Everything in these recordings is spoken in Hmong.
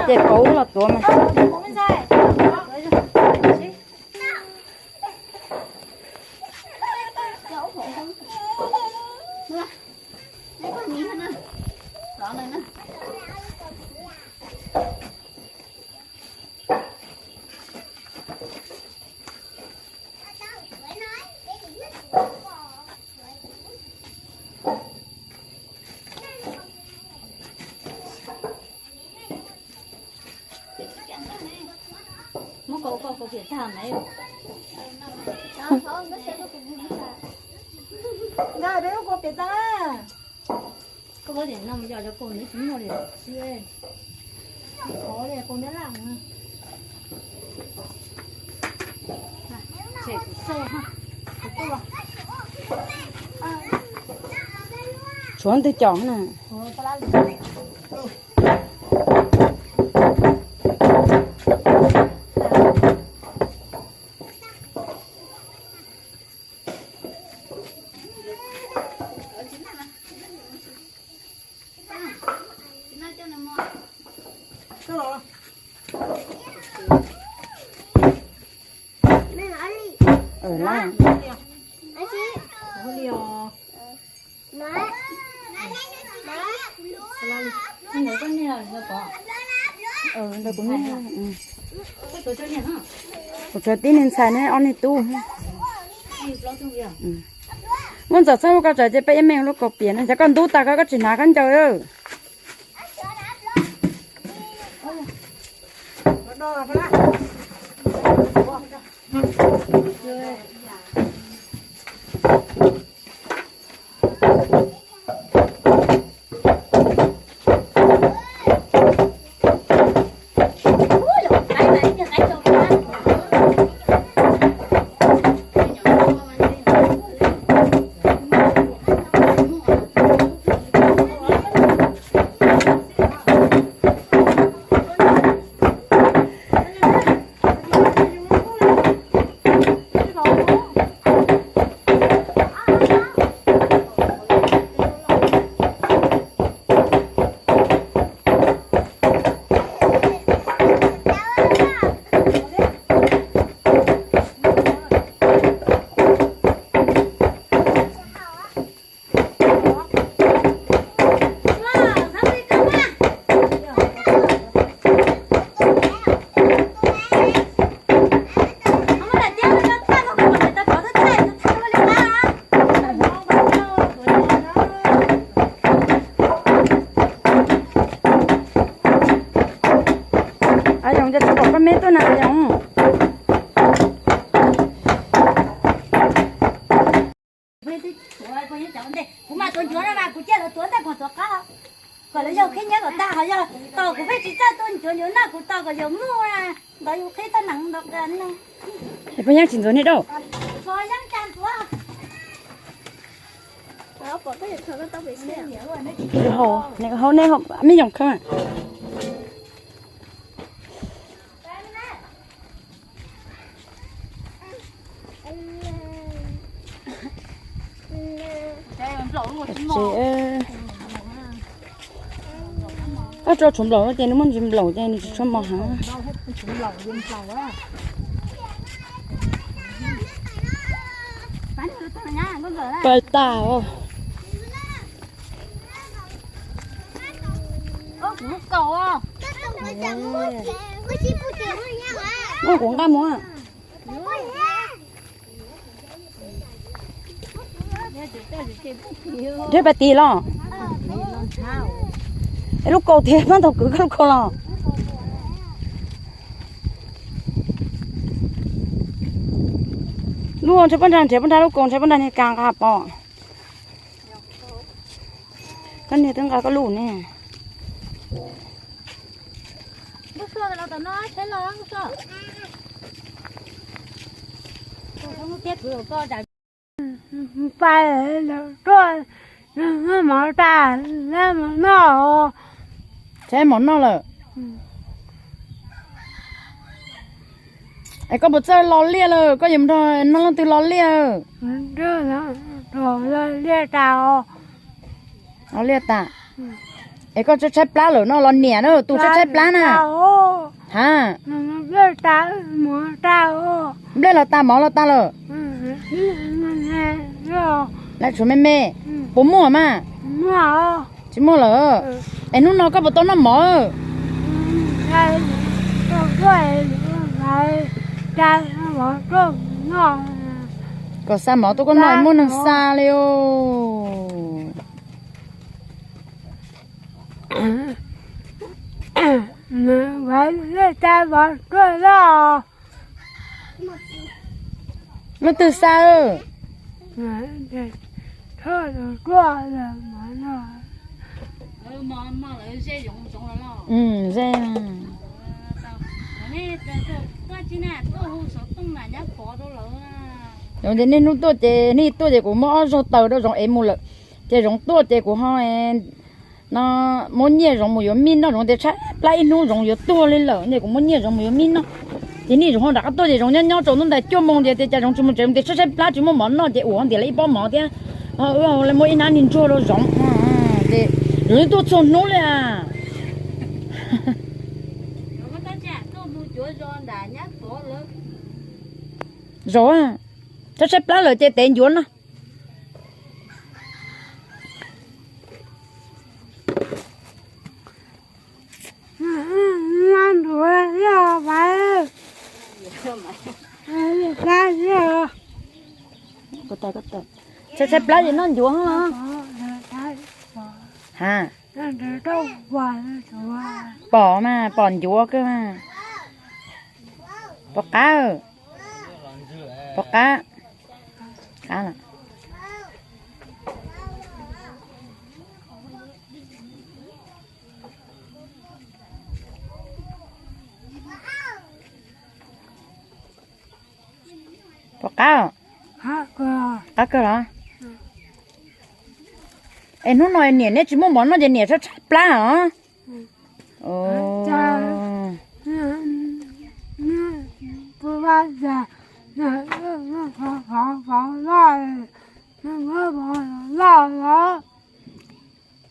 Ces kauv los tuav mas. Muab kua piam tag me. Nkawd peb muab kua piam tag. Koj muab tias no yog cov kaus neb tsis muaj li, qhov li kaus neb laj. Tshuav twg cov na. Kuv tshuav tib neeg ntxhais ne, ob niag tub. Muab ntxov txhob hu koj tsam ces peb ib me lub kaus piam no, cov koj ntub tas koj, koj tsis hnav khaub ncaws. Yoov, cas tsis pom koj me tuaj na Yoov? Kuv mas tuav ncuav no mas kuv cia lawv tuav ntawm kuv tuav qab, kom lawv yog qhib nyiab kom tag, ho yog tos kuv pheej tsis txawj tuaj ncuav ncuav noj kuv tos kom yawg muaj ntawd yus qhib tag nees ntau ka no. Poj Nyab tsis ntxuav nej dab. Haus nej, haus nej, me yoov khawb. Koj tso tshuav nplaum ces nws muaj ntsis nplaum ces nws tsis tshua mos heev. Pais tas os. Muab kuv nqaj muab. Nrhiav pais tis los? Lub kaus thiab pab tau kwv koj lub kaus los. Lub ntshe poj nrag nrhiav poj nrag lub kaus, ntshe poj nrag niag kas nqa pom. Koj niag twb nqa koj lub ne. Pais tuaj, mov tas, mov noj. Saib mov noj lawm. Es koj puas txawj lo liaj lawm? Koj yuav mus nrog leej twg lo liaj? Lo liaj tas. Lo liaj tas. Es koj tshaib tshaib plab lawm no los niam na, tus tshaib tshaib plab na. Ha, nplej los tas mov los tas lawm. Lawv tshuav me me, puas muaj mas? Tsis muaj lawm. Es hnub no koj puas tau noj mov? Kom xa mov tuaj koj noj, muaj neeg xa li os. Leej twg xa? Ze. Ces nej hnub tuaj ces nej tuaj ces kuv muab ob zaug taws rau Zoov ev mus lawm. Ces Zoov tuaj ces kuv ho no muab nyiaj Zoov mus yuav mij noj, Zoov tias tshaib plab ib hnub Zoov yuav tuag li lawm, ces kuv muab nyiaj Zoov mus yuav mij noj. Ces nej Zoov ho rov qab tuaj ces Zoov nyob nyob tsaus ntuj ntais cuaj moos ces tias cas Zoov tsis mus tsev, Zoov tias tshaib tshaib plab tsis muaj mov noj ces ua ntiav lawv ib pob mov thiab, wb muab ib hnab niag ntsuag rau Zoov. Ces Zoov twb tuaj txhua hnub li a. Zaum, tshaib tshaib plab lawm ces tev ncuav no. Tshaib tshaib plab es noj ncuav. Ha, pom mas, pom ncuav kawg mas. Pom qab, pom qab, qab lawm. Pom qab, qab kawg los? Es hnub no niam neb tsis muaj mov noj ces niam tshaib tshaib plab os.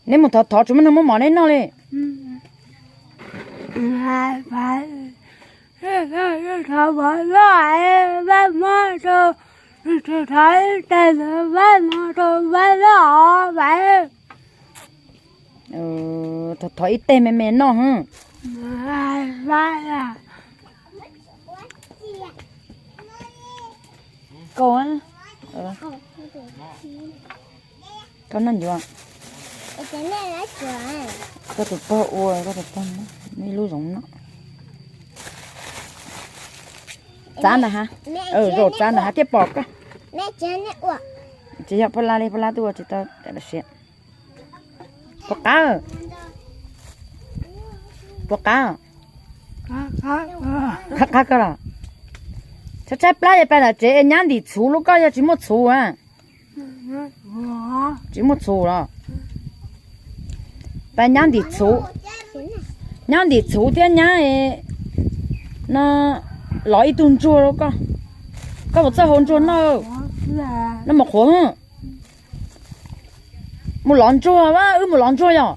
Neb mus thov thov tsis muaj neeg muab mov neb noj li. Thov thov ib teg me me noj. Koj noj ncuav. Koj tus pog ua, koj tus pog muab ib lub Zoov noj. Txav ntawd ha, zaum txav ntawd ha thiaj pom koj. Tsis yog pab lab li, pab lab twb ua tsis tau siav. Puas qab? Puas qab? Qab qab kawg los? Tshaib tshaib plab es pais tom tsev es nyab ntim txhuv lub, koj yog tsis muaj txhuv a? Tsis muaj txhuv los? Pais nyab ntim txhuv, nyab ntim txhuv thiab nyab no los ib tug ntsuag rau koj. Koj puas txawj hau ntsuag noj? Noj mov qhuav. Mus lov ntsuag, wb mus lov ntsuag yom.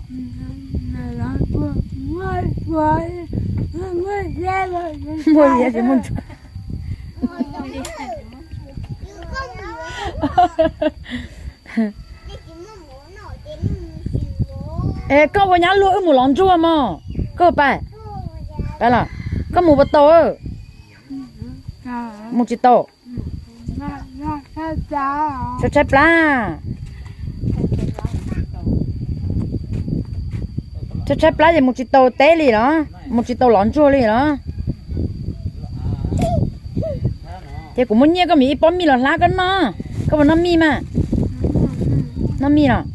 Muaj liab tsis muaj ntsuag. Es koj ua nyab luag wb mus lov ntsuag mog. Koj pais, pais los, koj mus puas tau? Mus tsis tau. Tshaib tshaib plab, tshaib tshaib plab ces mus tsis tau teb li los, mus tsis tau lov ntsuag li los. Ces kuv muab nyiaj koj mus ib pob mij los hlab koj noj. Koj puas noj mij mas? Noj mij los?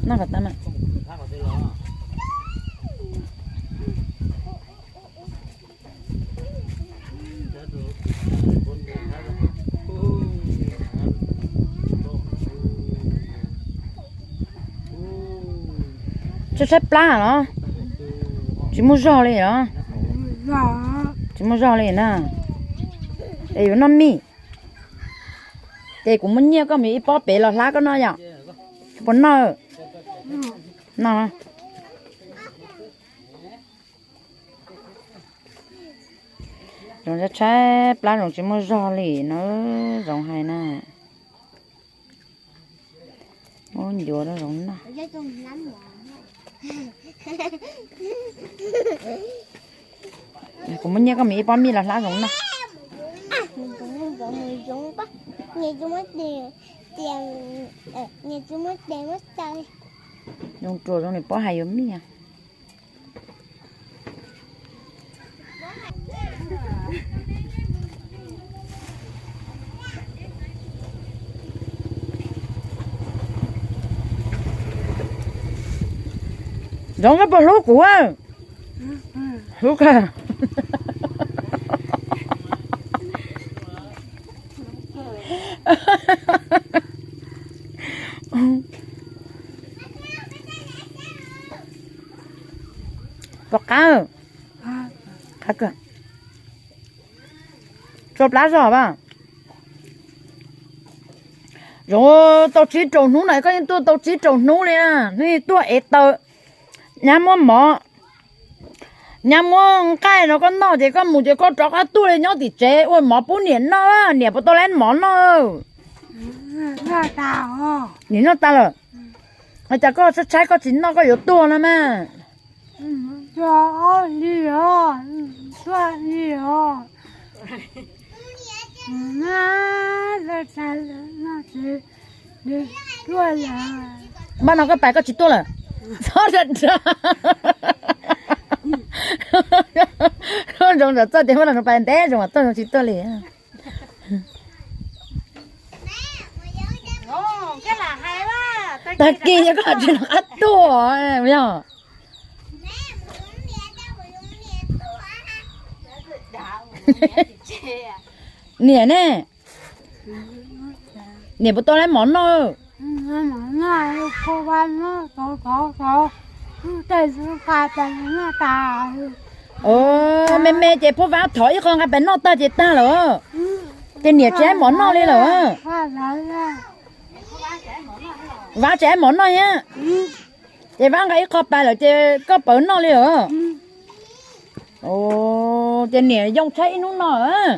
Noj kom tag mas. Tshaib tshaib plab los? Tsis muaj zog li los? Muaj zog li na. Es yuav noj mij. Ces kuv muab nyiaj koj mus ib pob pem los hlab koj noj yom? Puas noj? Noj. Zoov tshaib plab, Zoov tsis muaj zog li na, Zoov hais na. Muab ncuav rau Zoov noj. Kuv muab nyiaj koj mus ib pob mij los hlab Zoov noj. Zoov ruam, Zoov nim paub hais yuav mij. Zoov, koj puas hlub kuv? Hlub kawg. Puas qab? Qab kawg. Tsau plab zog as. Zoov, tau tsib rau hnub na, koj yeej tuaj tau tsib rau hnub li na, nws tuaj ev taw, nyab muab mov, nyab muab nqaij no koj noj ces koj mus ces koj rov qab tuaj li, nyob tim tsev ua mov pub niam noj, niam puas tau lab mov noj? Niam noj tas lawm. Ua cas koj tshaib tshaib koj tsis noj koj yuav tuag no mas? Npaj no koj pais koj tsis tuaj lawm. Txhob, Zoov txawj tias npaj no Zoov pais ntev Zoov mas tuaj, Zoov tsis tuaj li. Tag kis yog koj tsis los qab tuaj yog. Niam ne, niam puas tau lab mov noj? Me me ces Phauj Vab thov ib qho nqa pais noj tag ces tag lawm. Ces niam tsis lab mov noj li lawm. Vab tsis lab mov noj thiab. Ces Vab nqa ib qho pais lawm ces koj pawv noj li lawm. Ces niam yoo tshaib ib hnub no lawm.